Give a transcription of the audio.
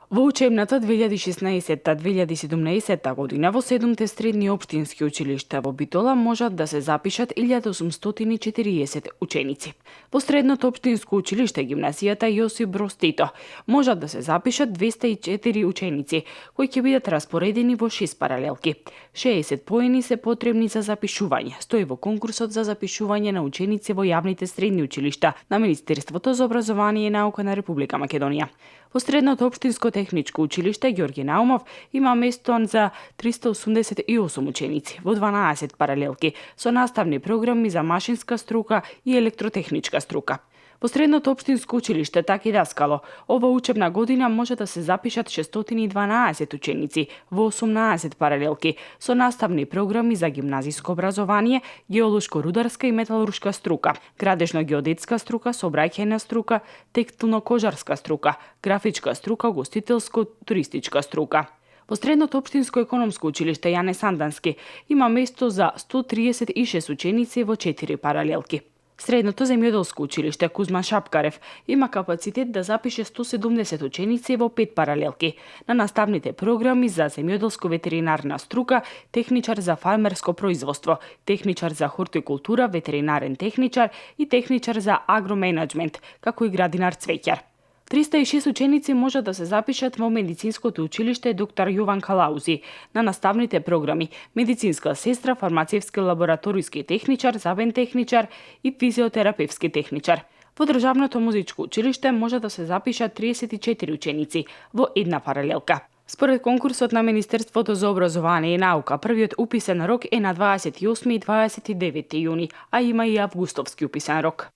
Во учебната 2016-2017 година во 7 средни општински училишта во Битола можат да се запишат 1840 ученици. Во средното општинско училиште гимназијата Јосип Броз Тито можат да се запишат 204 ученици, кои ќе бидат распоредени во 6 паралелки. 60 поени се потребни за запишување. Стои во конкурсот за запишување на ученици во јавните средни училишта на Министерството за образование и наука на Република Македонија. Во средното општинско техничко училиште Ѓорги Наумов има место за 388 ученици во 12 паралелки со наставни програми за машинска струка и електротехничка струка. Во средното општинско училиште Таки Даскало ова учебна година може да се запишат 612 ученици во 18 паралелки со наставни програми за гимназиско образование, геолошко-рударска и металуршка струка, градежно-геодетска струка, сообраќајна струка, текстилно-кожарска струка, графичка струка, гостителско-туристичка струка. Во средното општинско економско училиште Јане Сандански има место за 136 ученици во 4 паралелки. Средното земјоделско училиште Кузман Шапкарев има капацитет да запише 170 ученици во 5 паралелки на наставните програми за земјоделско-ветеринарна струка, техничар за фармерско производство, техничар за хортикултура, ветеринарен техничар и техничар за агроменеджмент, како и градинар цвеќар. 306 ученици можат да се запишат во медицинското училиште доктор Јован Калаузи на наставните програми медицинска сестра, фармацевски лабораториски техничар, забен техничар и физиотерапевски техничар. Во државното музичко училиште може да се запишат 34 ученици во една паралелка. Според конкурсот на Министерството за образование и наука, првиот уписен рок е на 28 и 29 јуни, а има и августовски уписен рок.